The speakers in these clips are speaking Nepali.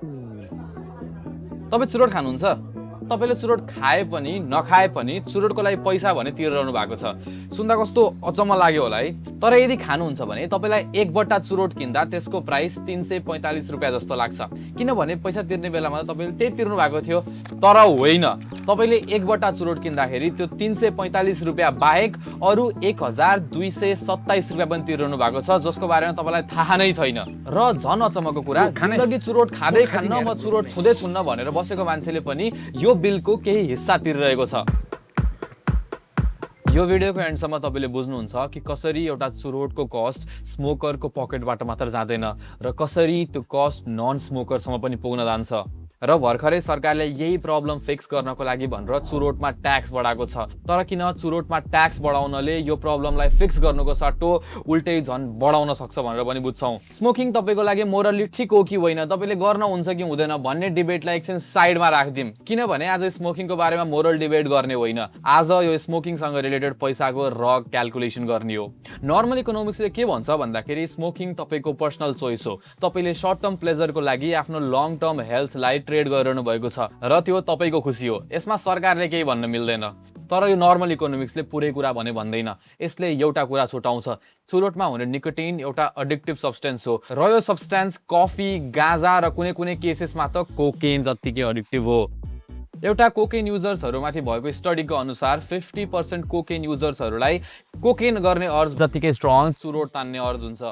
तपाईँ चुरोट खानुहुन्छ? तपाईँले चुरोट खाए पनि नखाए पनि चुरोटको लागि पैसा भने तिरिरहनु भएको छ। सुन्दा कस्तो अचम्म लाग्यो होला है। तर यदि खानुहुन्छ भने तपाईँलाई एक बट्टा चुरोट किन्दा त्यसको प्राइस 345 रुपियाँ जस्तो लाग्छ। किनभने पैसा तिर्ने बेलामा तपाईँले त्यही तिर्नु भएको थियो। तर होइन, तपाईँले एक बट्टा चुरोट किन्दाखेरि त्यो 345 रुपियाँ बाहेक अरू 1227 रुपियाँ पनि तिर्नु भएको छ, जसको बारेमा तपाईँलाई थाहा नै छैन। र झन् अचम्मको कुरा, जिन्दगी चुरोट खाँदै खान्न म चुरोट छुँदै छुन्न भनेर बसेको मान्छेले पनि यो बिलको केही हिस्सा तिरिरहेको छ। यो भिडियोको एन्डसम्म तपाईँले बुझ्नुहुन्छ कि कसरी एउटा चुरोटको कस्ट स्मोकरको पकेटबाट मात्र जाँदैन र कसरी त्यो कस्ट नन स्मोकरसम्म पनि पुग्न जान्छ। र भर्खरै सरकारले यही प्रब्लम फिक्स गर्नको लागि भनेर चुरोटमा ट्याक्स बढाएको छ। तर किन चुरोटमा ट्याक्स बढाउनले यो प्रब्लमलाई फिक्स गर्नुको सट्टो उल्टै झन् बढाउन सक्छ भनेर पनि बुझ्छौँ। स्मोकिङ तपाईँको लागि मोरली ठिक हो कि होइन, तपाईँले गर्न हुन्छ कि हुँदैन भन्ने डिबेटलाई एकछिन साइडमा राखिदिउँ। किनभने आज स्मोकिङको बारेमा मोरल डिबेट गर्ने होइन, आज यो स्मोकिङसँग रिलेटेड पैसाको र क्यालकुलेसन गर्ने हो। नर्मल इकोनोमिक्सले के भन्छ भन्दाखेरि स्मोकिङ तपाईँको पर्सनल चोइस हो। तपाईँले सर्ट टर्म प्लेजरको लागि आफ्नो लङ टर्म हेल्थलाई ट्रेड गरिरहनु भएको छ र त्यो तपाईँको खुसी हो। यसमा सरकारले केही भन्न मिल्दैन। तर यो नर्मल इकोनोमिक्सले पुरै कुरा भने भन्दैन। यसले एउटा कुरा छुटाउँछ, चुरोटमा हुने निकोटिन एउटा एडिक्टिभ सब्सटेन्स हो र यो सब्सटेन्स कफी, गाँजा र कुनै कुनै केसेसमा त कोकेन जत्तिकै एडिक्टिभ हो। एउटा कोकेन युजर्सहरूमाथि भएको स्टडीको अनुसार 50% कोकेन युजर्सहरूलाई कोकेन गर्ने अर्ज जतिकै स्ट्रङ चुरोट तान्ने अर्ज हुन्छ।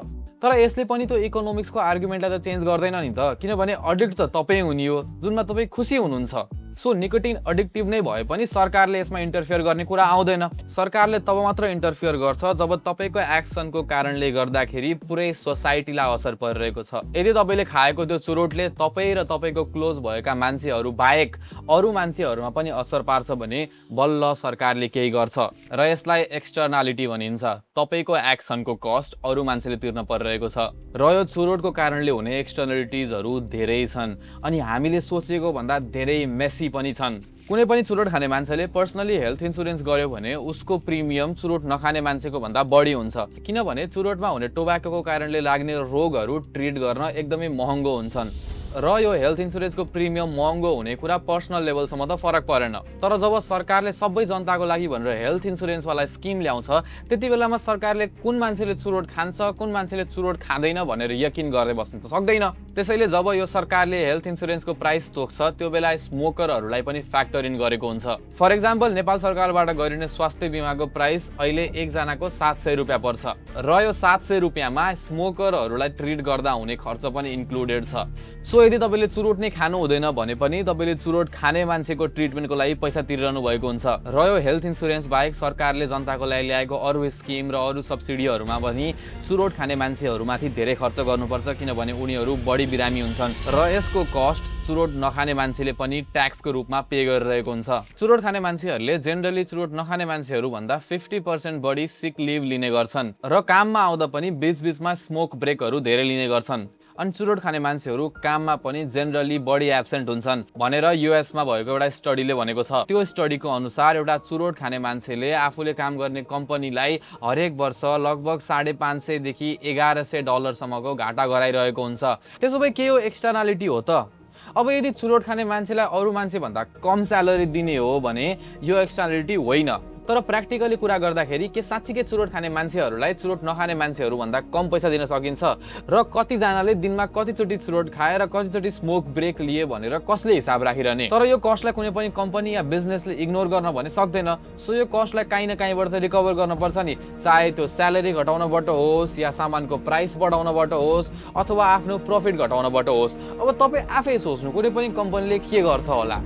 तर यसले पनि त्यो इकोनोमिक्सको आर्गुमेन्टलाई त चेन्ज गर्दैन नि त, किनभने एडिक्ट त तपाईँ हुने हो जुनमा तपाईँ खुसी हुनुहुन्छ। सो निकोटिन एडिक्टिभ नै भए पनि सरकारले यसमा इन्टरफियर गर्ने कुरा आउँदैन। सरकारले तब मात्र इन्टरफियर गर्छ जब तपाईँको एक्सनको कारणले गर्दाखेरि पुरै सोसाइटीलाई असर परिरहेको छ। यदि तपाईँले खाएको त्यो चुरोटले तपाईँ र तपाईँको क्लोज भएका मान्छेहरू बाहेक अरू मान्छेहरूमा पनि असर पार्छ भने बल्ल सरकारले केही गर्छ र यसलाई एक्सटर्नालिटी भनिन्छ। तपाईँको एक्सनको कस्ट अरू मान्छेले तिर्न परिरहेको छ र यो चुरोटको कारणले हुने एक्सटर्नालिटिजहरू धेरै छन् अनि हामीले सोचेको भन्दा धेरै मेसी पनि छन्। कुनै पनि चुरोट खाने मान्छेले पर्सनली हेल्थ इन्सुरेन्स गर्यो भने उसको प्रिमियम चुरोट नखाने मान्छेको भन्दा बढी हुन्छ, किनभने चुरोटमा हुने टोब्याकोको कारणले लाग्ने रोगहरू ट्रिट गर्न एकदमै महँगो हुन्छन् र यो हेल्थ इन्सुरेन्सको प्रिमियम महँगो हुने कुरा पर्सनल लेभलसम्म त फरक परेन। तर जब सरकारले सबै जनताको लागि भनेर हेल्थ इन्सुरेन्सवाला स्किम ल्याउँछ त्यति बेलामा सरकारले कुन मान्छेले चुरोट खान्छ कुन मान्छेले चुरोट खाँदैन भनेर यकिन गर्दै बस्न त सक्दैन। त्यसैले जब यो सरकारले हेल्थ इन्सुरेन्सको प्राइस तोक्छ त्यो बेला स्मोकरहरूलाई पनि फ्याक्टर इन गरेको हुन्छ। फर इक्जाम्पल नेपाल सरकारबाट गरिने स्वास्थ्य बिमाको प्राइस अहिले एकजनाको 700 रुपियाँ पर्छ र यो 700 रुपियाँमा स्मोकरहरूलाई ट्रिट गर्दा हुने खर्च पनि इन्क्लुडेड छ। सो यदि तपाईँले चुरोट नै खानु हुँदैन भने पनि तपाईँले चुरोट खाने मान्छेको ट्रिटमेन्टको लागि पैसा तिरिरहनु भएको हुन्छ र यो हेल्थ इन्सुरेन्स बाहेक सरकारले जनताको लागि ल्याएको अरू स्किम र अरू सब्सिडीहरूमा पनि चुरोट खाने मान्छेहरूमाथि धेरै खर्च गर्नुपर्छ, किनभने उनीहरू बढी बिरामी हुन्छन् र यसको कस्ट चुरोट नखाने मान्छेले पनि ट्याक्सको रूपमा पे गरिरहेको हुन्छ। चुरोट खाने मान्छेहरूले जेनरली चुरोट नखाने मान्छेहरू भन्दा 50% बढी सिक लिभ लिने गर्छन् र काममा आउँदा पनि बीचबीचमा स्मोक ब्रेकहरू धेरै लिने गर्छन्। अनि चुरोट खाने मान्छेहरू काममा पनि जेनरली बढी एब्सेन्ट हुन्छन् भनेर युएसमा भएको एउटा स्टडीले भनेको छ। त्यो स्टडीको अनुसार एउटा चुरोट खाने मान्छेले आफूले काम गर्ने कम्पनीलाई हरेक वर्ष लगभग $550 देखि $1100 सम्मको घाटा गराइरहेको हुन्छ। त्यसो भए के हो एक्सटर्नालिटी हो त? अब यदि चुरोट खाने मान्छेलाई अरू मान्छे भन्दा कम स्यालेरी दिने हो भने यो एक्सटर्नालिटी होइन। तर प्र्याक्टिकली कुरा गर्दाखेरि के साँच्चीकै चुरोट खाने मान्छेहरूलाई चुरोट नखाने मान्छेहरू भन्दा कम पैसा दिन सकिन्छ र कतिजनाले दिनमा कतिचोटि चुरोट खाए र कतिचोटि स्मोक ब्रेक लिए भनेर कसले हिसाब राखिरहने? तर यो कस्टलाई कुनै पनि कम्पनी या बिजनेसले इग्नोर गर्न भने सक्दैन। सो यो कस्टलाई काहीँ न काहीँबाट त रिकभर गर्नुपर्छ नि, चाहे त्यो स्यालेरी घटाउनबाट होस् या सामानको प्राइस बढाउनबाट होस् अथवा आफ्नो प्रफिट घटाउनबाट होस्। अब तपाईँ आफै सोच्नु कुनै पनि कम्पनीले के गर्छ होला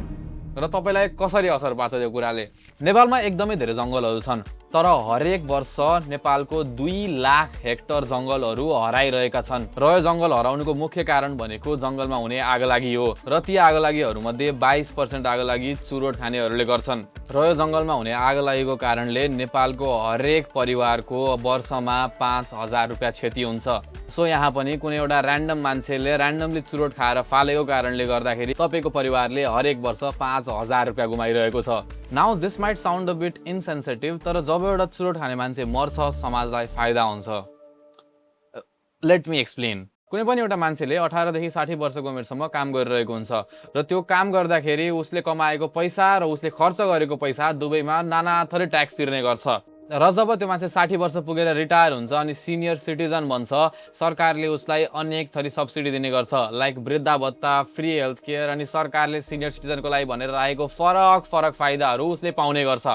र तपाईँलाई कसरी असर पार्छ त्यो कुराले। नेपालमा एकदमै धेरै जङ्गलहरू छन् तर हरेक वर्ष नेपालको 2 लाख हेक्टर जङ्गलहरू हराइरहेका छन् र यो जङ्गल हराउनुको मुख्य कारण भनेको जङ्गलमा हुने आगलागी हो र ती आगलागीहरूमध्ये 22% आगलागी चुरोट खानेहरूले गर्छन् र यो जङ्गलमा हुने आगलागीको कारणले नेपालको हरेक परिवारको वर्षमा 5000 रुपियाँ क्षति हुन्छ। सो यहाँ पनि कुनै एउटा ऱ्यान्डम मान्छेले ऱ्यान्डमली चुरोट खाएर फालेको कारणले गर्दाखेरि तपाईँको परिवारले हरेक वर्ष 5000 रुपियाँ गुमाइरहेको छ। Now this might sound a bit insensitive, तर जब एउटा चुरोट खाने मान्छे मर्छ समाजलाई फाइदा हुन्छ। Let me explain. कुनै पनि एउटा मान्छेले 18 देखि 60 वर्षको उमेरसम्म काम गरिरहेको हुन्छ र त्यो काम गर्दाखेरि उसले कमाएको पैसा र उसले खर्च गरेको पैसा दुवैमा नाना थरी ट्याक्स तिर्ने गर्छ र जब त्यो मान्छे 60 वर्ष पुगेर रिटायर हुन्छ अनि सिनियर सिटिजन बन्छ सरकारले उसलाई अनेक थरी सब्सिडी दिने गर्छ लाइक वृद्धा भत्ता फ्री हेल्थ केयर अनि सरकारले सिनियर सिटिजनको लागि भनेर राखेको फरक फरक फाइदाहरू उसले पाउने गर्छ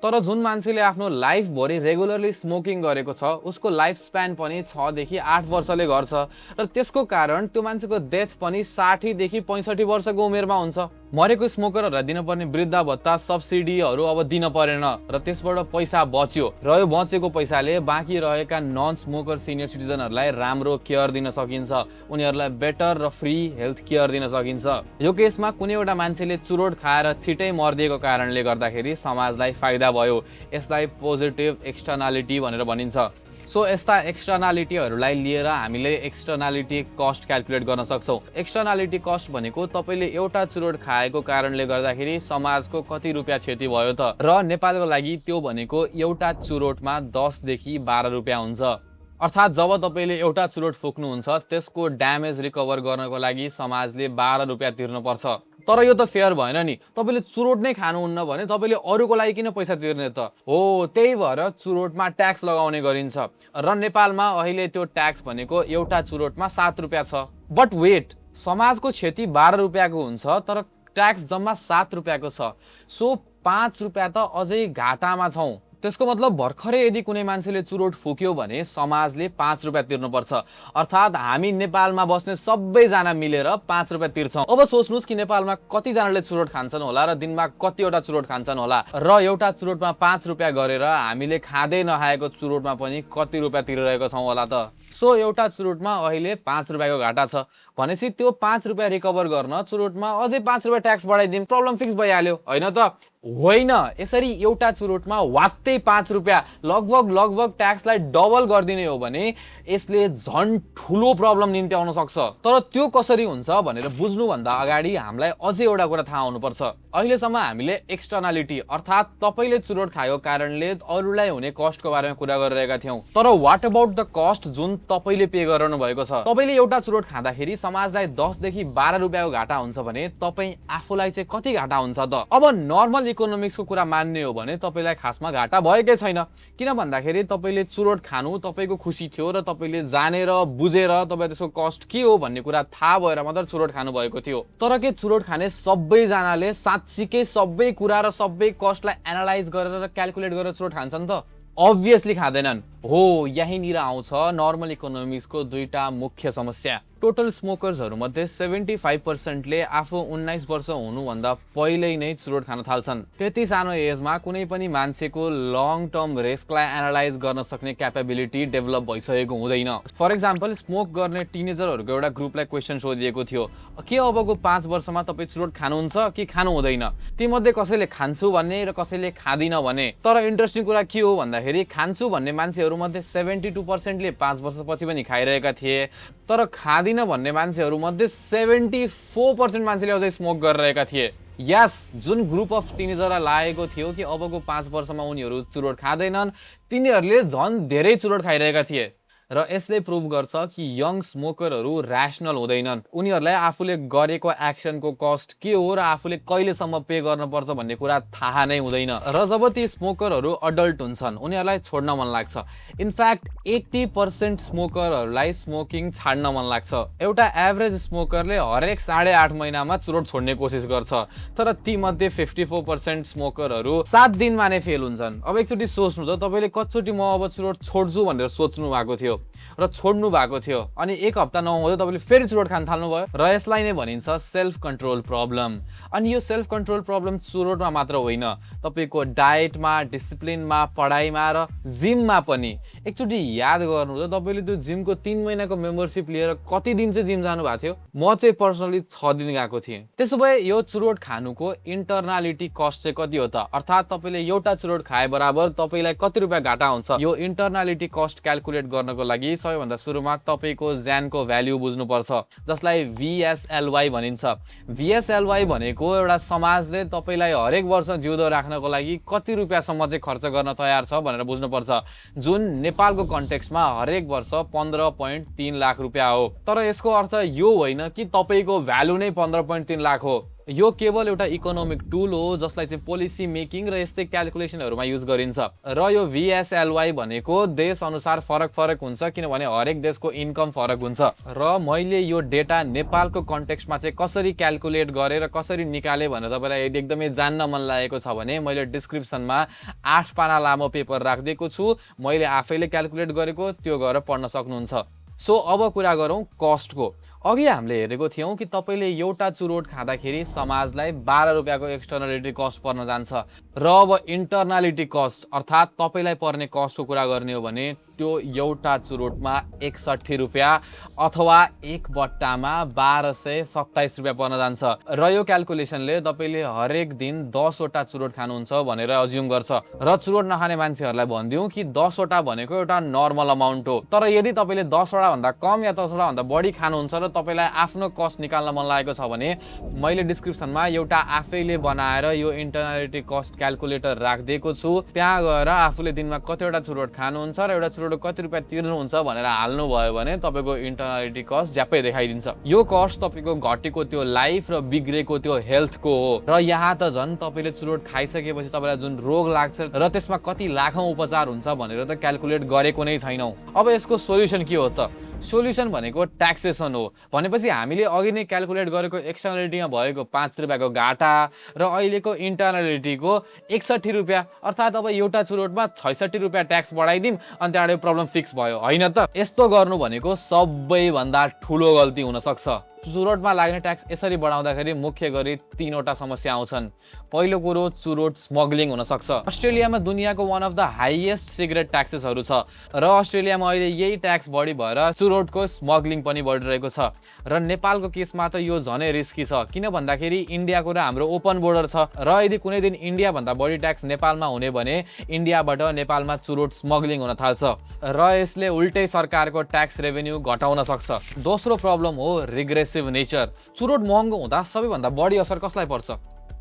तर जुन मान्छेले आफ्नो लाइफभरि रेगुलरली स्मोकिङ गरेको छ उसको लाइफ स्प्यान पनि 6 देखि 8 वर्षले गर्छ र त्यसको कारण त्यो मान्छेको डेथ पनि 60 देखि 65 वर्षको उमेरमा हुन्छ मरेको स्मोकरहरूलाई दिनुपर्ने वृद्धा भत्ता सब्सिडीहरू अब दिन परेन र त्यसबाट पैसा बच्यो र यो बचेको पैसाले बाँकी रहेका नन स्मोकर सिनियर सिटिजनहरूलाई राम्रो केयर दिन सकिन्छ उनीहरूलाई बेटर र फ्री हेल्थ केयर दिन सकिन्छ यो केसमा कुनै एउटा मान्छेले चुरोट खाएर छिटै मर्दिएको कारणले गर्दाखेरि समाजलाई फाइदा भयो यसलाई पोजिटिभ एक्सटर्नालिटी भनेर भनिन्छ सो यस्ता एक्सटर्नालिटीहरूलाई लिएर हामीले एक्सटर्नालिटी कस्ट क्याल्कुलेट गर्न सक्छौँ एक्सटर्नालिटी कस्ट भनेको तपाईँले एउटा चुरोट खाएको कारणले गर्दाखेरि समाजको कति रुपियाँ क्षति भयो त र नेपालको लागि त्यो भनेको एउटा चुरोटमा 10 देखि 12 रुपियाँ हुन्छ अर्थात् जब तपाईँले एउटा चुरोट फुक्नुहुन्छ त्यसको ड्यामेज रिकभर गर्नको लागि समाजले 12 रुपियाँ तिर्नुपर्छ तर यो त फेयर भएन नि तपाईँले चुरोट नै खानुहुन्न भने तपाईँले अरूको लागि किन पैसा तिर्ने त हो त्यही भएर चुरोटमा ट्याक्स लगाउने गरिन्छ र नेपालमा अहिले त्यो ट्याक्स भनेको एउटा चुरोटमा 7 रुपियाँ छ बट वेट समाजको क्षति 12 रुपियाँको हुन्छ तर ट्याक्स जम्मा 7 रुपियाँको छ सो 5 रुपियाँ त अझै घाटामा छौँ त्यसको मतलब भर्खरै यदि कुनै मान्छेले चुरोट फुक्यो भने समाजले 5 रुपियाँ तिर्नुपर्छ अर्थात् हामी नेपालमा बस्ने सबैजना मिलेर 5 रुपियाँ तिर्छौँ अब सोच्नुहोस् कि नेपालमा कतिजनाले चुरोट खान्छन् होला र दिनमा कतिवटा चुरोट खान्छन् होला र एउटा चुरोटमा 5 रुपियाँ गरेर हामीले खाँदै नखाएको चुरोटमा पनि कति रुपियाँ तिरिरहेको छौँ होला त सो एउटा चुरोटमा अहिले 5 रुपियाँको घाटा छ भनेपछि त्यो 5 रुपियाँ रिकभर गर्न चुरोटमा अझै 5 रुपियाँ ट्याक्स बढाइदिउँ प्रब्लम फिक्स भइहाल्यो होइन त होइन यसरी एउटा चुरोटमा वात्तै 5 रुपियाँ लगभग ट्याक्सलाई डबल गरिदिने हो भने यसले झन् ठुलो प्रब्लम निम्ति आउन सक्छ तर त्यो कसरी हुन्छ भनेर बुझ्नुभन्दा अगाडि हामीलाई अझै एउटा कुरा थाहा हुनुपर्छ अहिलेसम्म हामीले एक्सटर्नालिटी अर्थात् तपाईँले चुरोट खाएको कारणले अरूलाई हुने कस्टको बारेमा कुरा गरिरहेका थियौँ तर वाट अबाउट द कस्ट जुन तपाईँले पे गरिरहनु भएको छ तपाईँले एउटा चुरोट खाँदाखेरि समाजलाई 10 देखि 12 रुपियाँको घाटा हुन्छ भने तपाईँ आफूलाई चाहिँ कति घाटा हुन्छ त अब नर्मल इकोनोमिक्सको कुरा मान्ने हो भने तपाईँलाई खासमा घाटा भएकै छैन किन भन्दाखेरि तपाईँले चुरोट खानु तपाईँको खुसी थियो र तपाईँले जानेर बुझेर तपाईँ त्यसको कस्ट के हो भन्ने कुरा थाहा भएर मात्र चुरोट खानु भएको थियो तर के चुरोट खाने सबैजनाले साँच्चीकै सबै कुरा र सबै कस्टलाई एनालाइज गरेर र क्याल्कुलेट गरेर चुरोट खान्छन् त अभियसली खाँदैनन् हो यहीँनिर आउँछ नर्मल इकोनोमिक्सको दुईटा मुख्य समस्या टोटल स्मोकर्सहरू मध्ये 75%ले आफू 19 वर्ष हुनुभन्दा पहिल्यै नै चुरोट खान थाल्छन् त्यति सानो एजमा कुनै पनि मान्छेको लङ टर्म रिस्कलाई एनालाइज गर्न सक्ने क्यापेबिलिटी डेभलप भइसकेको हुँदैन फर एक्जाम्पल स्मोक गर्ने टिनेजरहरूको एउटा ग्रुपलाई क्वेसन सोधिएको थियो के अबको 5 वर्षमा तपाईँ चुरोट खानुहुन्छ कि खानु हुँदैन तीमध्ये कसैले खान्छु भन्ने र कसैले खाँदिन भने तर इन्ट्रेस्टिङ कुरा के हो भन्दाखेरि खान्छु भन्ने मान्छेहरू मध्ये 72%ले 5 वर्षपछि पनि खाइरहेका थिए तर खाँदिन भन्ने मान्छेहरू मध्ये 74% मान्छेले अझै स्मोक गरिरहेका थिए यस जुन ग्रुप अफ टिनेजरलाई लागेको थियो कि अबको 5 वर्षमा उनीहरू चुरोट खाँदैनन् तिनीहरूले झन् धेरै चुरोट खाइरहेका थिए र यसले प्रुभ गर्छ कि यङ स्मोकरहरू ऱ्यासनल हुँदैनन् उनीहरूलाई आफूले गरेको एक्सनको कस्ट के हो र आफूले कहिलेसम्म पे गर्नुपर्छ भन्ने कुरा थाहा नै हुँदैन र जब ती स्मोकरहरू अडल्ट हुन्छन् उनीहरूलाई छोड्न मन लाग्छ इनफ्याक्ट 80% स्मोकरहरूलाई स्मोकिङ छाड्न मन लाग्छ एउटा एभरेज स्मोकरले हरेक 8.5 महिनामा चुरोट छोड्ने कोसिस गर्छ तर ती मध्ये 54% स्मोकरहरू 7 दिनमा नै फेल हुन्छन् अब एकचोटि सोच्नु त तपाईँले कतिचोटि म अब चुरोट छोड्छु भनेर सोच्नु भएको थियो र छोड्नु भएको थियो अनि एक हप्ता नहुँदै तपाईँले फेरि चुरोट खान थाल्नुभयो र यसलाई नै भनिन्छ सेल्फ कन्ट्रोल प्रब्लम अनि यो सेल्फ कन्ट्रोल प्रब्लम चुरोटमा मात्र होइन तपाईँको डायटमा डिसिप्लिनमा पढाइमा र जिममा पनि एकचोटि याद गर्नु त तपाईँले त्यो जिमको 3 महिनाको मेम्बरसिप लिएर कति दिन चाहिँ जिम जानु भएको थियो म चाहिँ पर्सनली 6 दिन गएको थिएँ त्यसो भए यो चुरोट खानुको इन्टरनालिटी कस्ट चाहिँ कति हो त अर्थात् तपाईँले एउटा चुरोट खाए बराबर तपाईँलाई कति रुपियाँ घाटा हुन्छ यो इन्टरनालिटी कस्ट क्याल्कुलेट गर्नको लागि लागि सबैभन्दा सुरुमा तपाईको ज्यानको भ्याल्यु बुझ्नुपर्छ, जसलाई VSLY भनिन्छ। VSLY भनेको एउटा समाजले तपाईलाई हरेक वर्ष जिउँदो राख्नको लागि कति रुपैयाँसम्म चाहिँ खर्च गर्न तयार छ भनेर बुझ्नुपर्छ, जुन नेपालको कन्टेक्स्टमा हरेक वर्ष 15.3 लाख रुपैयाँ हो। तर यसको अर्थ यो होइन कि तपाईको भ्यालु नै 15.3 लाख हो। यो केवल एउटा इकोनोमिक टुल हो जसलाई चाहिँ पोलिसी मेकिङ र यस्तै क्याल्कुलेसनहरुमा युज गरिन्छ। र यो VSLY भनेको देश अनुसार फरक हुन्छ, किनभने हरेक देशको इन्कम फरक हुन्छ। र मैले यो डेटा नेपालको कन्टेक्स्टमा चाहिँ कसरी क्याल्कुलेट गरे र कसरी निकाले भनेर तपाईलाई यदि एकदमै जान्न मन लागेको छ भने मैले डिस्क्रिप्सनमा 8 पाना लामो पेपर राखिदिएको छु, मैले आफैले क्याल्कुलेट गरेको, त्यो गएर पढ्न सक्नुहुन्छ। सो अब कुरा गरौँ कस्टको। अघि हामीले हेरेको थियौं कि तपाईले एउटा चुरोट खाँदाखेरि समाजलाई 12 रुपैयाँको एक्सटर्नलिटी कस्ट पर्न जान्छ। र अब इन्टर्नालिटी कस्ट अर्थात् तपाईलाई पर्ने कस्टको कुरा गर्ने हो भने त्यो एउटा चुरोटमा 61 रुपैयाँ अथवा एक बट्टामा 1227 रुपैयाँ पर्न जान्छ। र यो क्याल्कुलेसनले तपाईले हरेक दिन 10 वटा चुरोट खानुहुन्छ भनेर अज्युम गर्छ। र चुरोट नखाने मान्छेहरूलाई भनिदिउँ कि 10 वटा भनेको एउटा नर्मल अमाउन्ट हो। तर यदि तपाईले 10 वटा भन्दा कम या 10 वटा भन्दा बढी खानुहुन्छ र तपाईलाई आफ्नो कस्ट निकाल्न मन लागेको छ भने मैले डिस्क्रिप्सनमा एउटा आफैले बनाएर यो इन्टर्नालिटी कस्ट क्याल्कुलेटर राखिदिएको छु। त्यहाँ गएर आफूले दिनमा कतिवटा चुरोट खानुहुन्छ र एउटा चुरोट कति रुपैयाँ तिर्नुहुन्छ भनेर हाल्नु भयो भने तपाईको इन्टर्नालिटी कस्ट ज्यापै देखाइदिन्छ। यो कस्ट तपाईको घटेको त्यो लाइफ र बिग्रेको त्यो हेल्थको हो। र यहाँ त झन् तपाईले चुरोट खाइसकेपछि तपाईलाई जुन रोग लाग्छ र त्यसमा कति लाखौं उपचार हुन्छ भनेर त क्याल्कुलेट गरेको नै छैनौं। अब यसको सोल्युसन के हो त? सोल्युसन भनेको ट्याक्सेसन हो। भनेपछि हामीले अघि नै क्याल्कुलेट गरेको एक्सटर्नलिटीमा भएको 5 रुपैयाँको घाटा र अहिलेको इन्टर्नलिटीको 61 रुपैयाँ अर्थात् अब एउटा चुरोटमा 66 रुपैयाँ ट्याक्स बढाइदिम अनि त्यहाँबाट प्रब्लम फिक्स भयो, होइन त? यस्तो गर्नु भनेको सबैभन्दा ठुलो गल्ती हुन सक्छ। चुरोटमा लाग्ने ट्याक्स यसरी बढाउँदाखेरि मुख्य गरी 3 वटा समस्या आउँछन्। पहिलो कुरो चुरोट स्मग्लिङ हुन सक्छ। अस्ट्रेलियामा दुनियाको one of the highest cigarette ट्याक्सेसहरु छ र अस्ट्रेलियामा अहिले यही ट्याक्स बढी भएर चुरोटको स्मग्लिङ पनि बढिरहेको छ। र नेपालको केसमा त यो झनै रिस्की छ, किन भन्दाखेरि इन्डियाको र हाम्रो ओपन बोर्डर छ र यदि कुनै दिन इन्डिया भन्दा बढी ट्याक्स नेपालमा हुने भने इन्डियाबाट नेपालमा चुरोट स्मग्लिङ हुन थाल्छ र यसले उल्टै सरकारको ट्याक्स रेभेन्यू घटाउन सक्छ। दोस्रो प्रब्लम हो रिग्रेसिभ नेचर। चुरोट महँगो हुँदा सबैभन्दा बढी असर कसलाई पर्छ?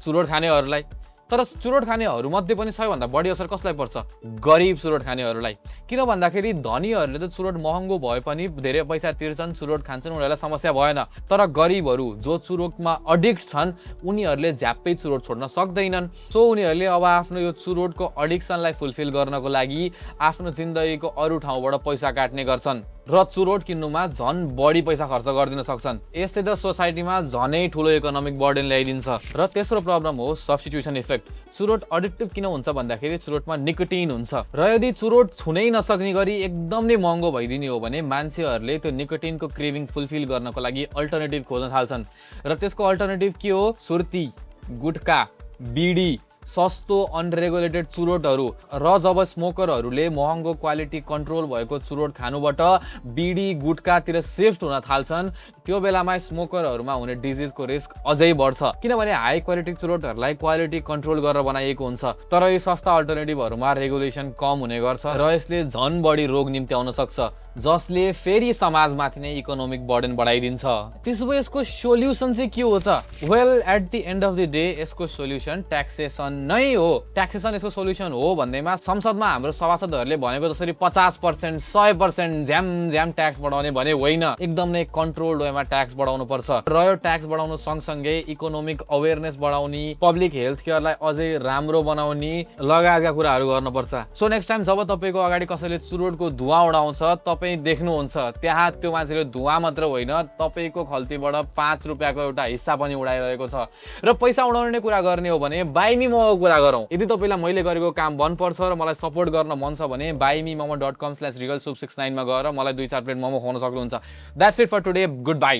चुरोट खानेहरूलाई। तर चुरोट खानेहरू मध्ये पनि सबैभन्दा बढी असर कसलाई पर्छ? गरिब चुरोट खानेहरूलाई। किन भन्दाखेरि धनीहरूले त चुरोट महँगो भए पनि धेरै पैसा तिर्छन्, चुरोट खान्छन्, उनीहरूलाई समस्या भएन। तर गरिबहरू जो चुरोटमा अडिक्ट छन् उनीहरूले झ्याप्पै चुरोट छोड्न सक्दैनन्। सो उनीहरूले अब आफ्नो यो चुरोटको अडिक्सनलाई फुलफिल गर्नको लागि आफ्नो जिन्दगीको अरू ठाउँबाट पैसा काट्ने गर्छन् र चुरोट किन्नुमा झन् बढी पैसा खर्च गरिदिन सक्छन्। यसले त सोसाइटीमा झनै ठुलो इकोनोमिक बर्डन ल्याइदिन्छ। र तेस्रो प्रब्लम हो सब्स्टिट्युसन इफेक्ट। चुरोट एडिक्टिभ किन हुन्छ भन्दाखेरि चुरोटमा निकोटिन हुन्छ र यदि चुरोट छुनै नसक्ने गरी एकदम नै महँगो भइदिने हो भने मान्छेहरूले त्यो निकोटिनको क्रेभिङ फुलफिल गर्नको लागि अल्टरनेटिभ खोज्न थाल्छन्। र त्यसको अल्टरनेटिभ के हो? सुर्ती, गुटखा, बिडी, सस्तो अनरेगुलेटेड चुरोटहरू। र जब स्मोकरहरूले महँगो क्वालिटी कन्ट्रोल भएको चुरोट खानुबाट बिडी गुटखातिर शिफ्ट हुन थाल्छन्, त्यो बेलामा स्मोकरहरूमा हुने डिजिजको रिस्क अझै बढ्छ, किनभने हाई क्वालिटी चुरोटहरूलाई क्वालिटी कन्ट्रोल गरेर बनाइएको हुन्छ। तर यो सस्ता अल्टरनेटिभहरूमा रेगुलेसन कम हुने गर्छ र यसले झन् बढी रोग निम्त्याउन सक्छ, जसले फेरि समाजमाथि नै इकोनोमिक बर्डन बढाइदिन्छ। त्यसो भए यसको सोल्युसन चाहिँ के हो त? Well, at the end of the day यसको सोल्युसन ट्याक्सेसन नै हो। ट्याक्सेसन यसको सोल्युसन हो भन्दैमा संसदमा हाम्रो सभासदहरूले भनेको जसरी 50%, 100% झ्याम ट्याक्स बढाउने भने होइन, एकदम नै कन्ट्रोल्ड वेमा ट्याक्स बढाउनु पर्छ। र यो ट्याक्स बढाउनु सँगसँगै इकोनोमिक अवेरनेस बढाउने, पब्लिक हेल्थ केयरलाई अझै राम्रो बनाउने लगायतका कुराहरू गर्नुपर्छ। सो नेक्स्ट टाइम जब तपाईको अगाडि कसैले चुरोटको धुवा उडाउँछ तपाईँ देख्नुहुन्छ त्यहाँ त्यो मान्छेले धुवा मात्र होइन तपाईको खल्तीबाट 5 रुपैयाँको एउटा हिस्सा पनि उडाइरहेको छ। र पैसा उडाउने कुरा गर्ने हो भने बाइ मी मोमोको कुरा गरौँ। यदि तपाईलाई मैले गरेको काम मन पर्छ र मलाई सपोर्ट गर्न मन छ भने buymemomo.com/regalsoup69 मा गएर मलाई 2-4 प्लेट मोमो खुवाउन सक्नुहुन्छ। That's it for today. Good by.